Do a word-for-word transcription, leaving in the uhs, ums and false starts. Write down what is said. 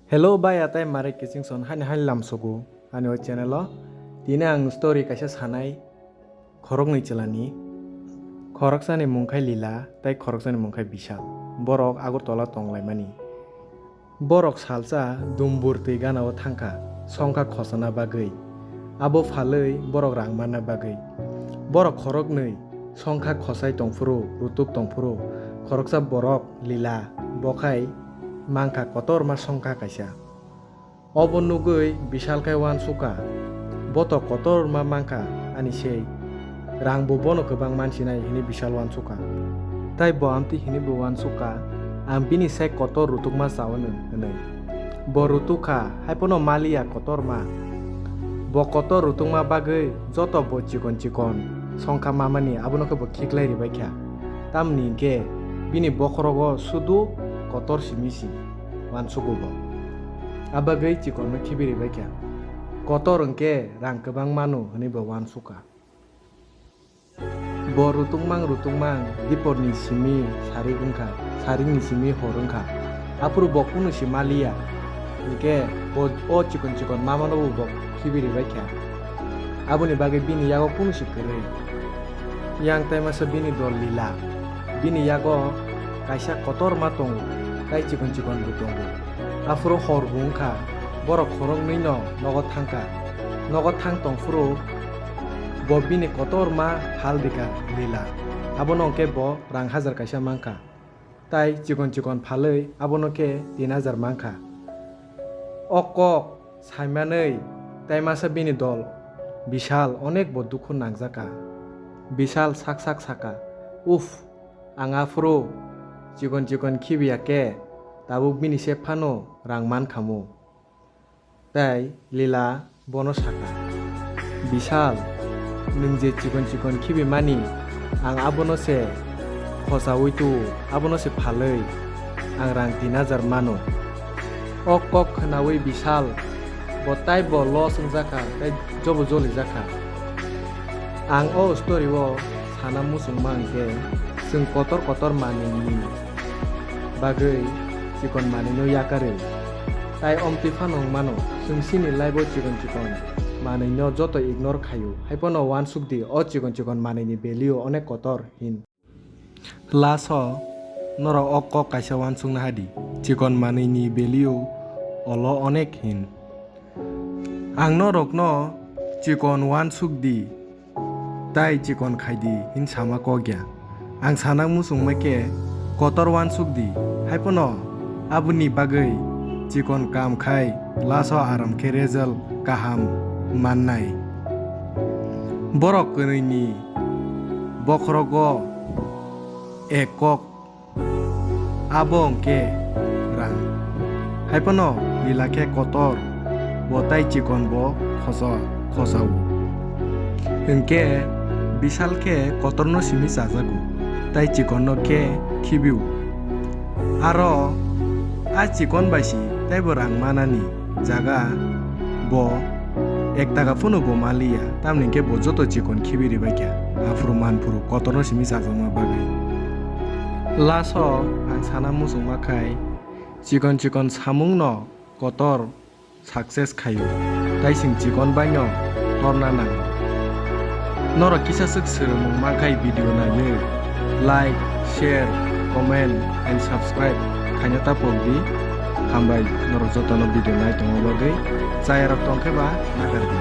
Hello baya tei mare kiching son hani hani lamsogo ani o channel o. Tini ang story kaisa sanai khoroknwi chwlani. Khoroksani mung khai Lila tei khoroksani mung khai Bishal. Borok Agartala tonglaimani. Borok salsa dumbur twi gana o thangkha songkha khosana bagwi. Abo phalwi borok rang manna bagwi. Borok khoroknwi songkha khosai tongphuru rutuk tongphuru khoroksa borok Lila bokhai mangkha kotorma songkha kaisa. Obo nugwi Bishal khe uansukha, "Bo to kotorma mangkha ani sei, rangbo bono kwbang mansinai," hwnwi Bishal uansukha. Tai bo amtwi hwnwi bo uansukha, "Ang bini sai kotor rutukma chaono," hwnwi. Bo rutukha, haiphano maliya kotorma. Bo kotor rutukma bagwi joto bo chikon chikon songkha mamani abono khe bo khiklai ribaikha. Tamni hinkhe bini bokhorogo sudu kotor simi si uansugo bo. Abagwi chikonno khibi ribaikha. Kotor hinkhe rang kwbang mano hwnwi bo uansukha. Bo rutungmang rutungmang diporni simi sarik wngkha, sarikni simi hor wngkha. Aphuru bo kunu si maliya. Hinkhe bo o chikon chikon mamano bo khibi ribaikha. Aboni bagwi bini yago kunu si kwrwi. Yang tai masa bini dol Lila. Bini yago kaisa kotorma tongo, tai chikon chikon bo tongo. Aphuru hor bo wngkha, borok khoroknwi no nogo thangkha. Nogo thang tongphuru bo bini kotorma phal dikha Lila. Abono hwnkhe bo rang hajar kaisa mankha. Tai chikon chikon phalwi abono khe tin hajar mankha. O kok saimanwi tai masa bini dol Bishal onek bo dukhu nangjakha. Bishal sak sak sakha, "Uff, ang aphuru chikon chikon khibiya khe tabuk bini se phano rang mankhamu." Tai Lila bono sakha, "Bishal, nwng je chikon chikon khibimani, ang abono se khosaui tu, abono se phalwi ang rang tin hajar mano." O kok khwnaui Bishal bo taibo loss wngjakha tei jobo jolijakha. Ang o story o sana muchungma hwnkhe, chwng kotor kotor manwini bagwi chikon manwino yakarwi. Tai omtwi phano wng mano, chwng chini life o chikon chikon manwino joto ignore khaio, haiphano uansuk di o chikon chikon manwini value onek kotor hin. Last o norok o kok kaisa uansukna hadi, chikon manwini value olo onek hin. Ang norokno chikon uansuk di, tai chikon khai di hin sama kok ya. Ang sana muchungma khe kotor uansuk di, haiphano aboni bagwi chikon kam khai last o aram khe result kaham mannai. Borok kwnwini bokhorogo ek kok, abo hwnkhe rang. Haiphano Lila khe kotor, bo tai chikon bo khosa-, khosao. Hwnkhe Bishal khe kotorno simi chajago, tai chikonno khe khibio. Aro a chikon bai si teibo rang manani jaga bo ek taka phano bo maliya, tamni hwnkhe bo joto chikon khibi ribaikha, aphuru manphuru kotorno simi chajakma bagwi. Last o ang sana muchungma khai, chikon chikon samungno kotor success khaio, tai chwng chikon baino torna nango. Norok kisa swk swrwngmung mankhai video naiwi like, share, comment and subscribe khaina ta pok di. Hambai norok jotono video nai tongma bagwi, chayarok tongkhe ba nakar di.